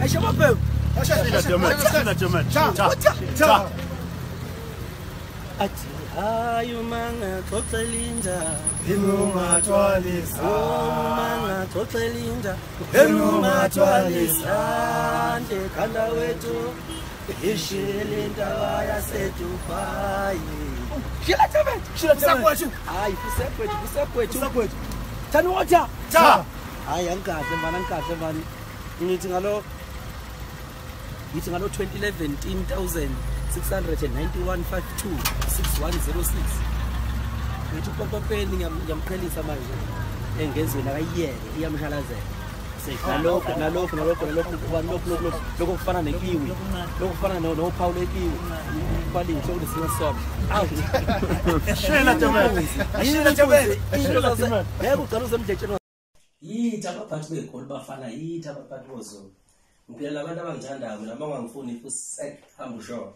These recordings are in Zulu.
Ayisho mabhemu. Cha cha. Athi hayi uma ngaxoxela inja, Inungathwalisa. Uma ngaxoxela inja, Inungathwalisa. Nje khanda wethu ishile intaba yaseDubai. Shila Tebet, Shila Tebet. Hayi kusekwethu, kusekwethu. Kusekwethu. Thani water. Cha. Hayi angikahle mfana, angikahle mfana. Ngithi ngalo 2011 10691 52 6106. Ngithi uPompopeni ngiyamqhelisa manje engezweni, akayiyeke iyamshalazela. Nalokho nalokho nalokho nalokho lokho lokho lokho kufana nekiwi, lokho kufana nophawu lwekiwi, quality okunesinye sona out. Shela Tebet. Shela Tebet. Shela Tebet. Ngeke ugcine usemdletsheni. Yithi abaphathi bey'kole bafana, yithi abaphathi bozulu. Ngiphilela abantu abangithandayo mina, uma ungangifuni fusek, hamba ushona.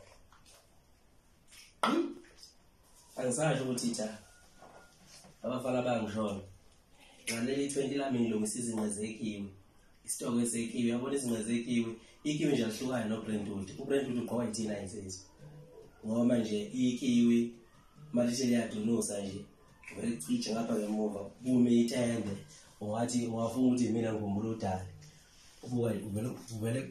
Angisasho ukuthi cha, abafana bayangishona. Ngaleli 20 lami ngilungisa izinqe zekiwi, isitoko esekiwi, yabona izinqe zekiwi. Ikiwi nje alihlukane noBrentwood. UBrentwood ugqoka yithina insizwa, ngoba manje ikiwi malithi liyadunusa nje, vele cije ngapha ngemuva kume itende, ungathi ungafunga ukuthi mina ngikhumbula udali ubuka uvele uvele.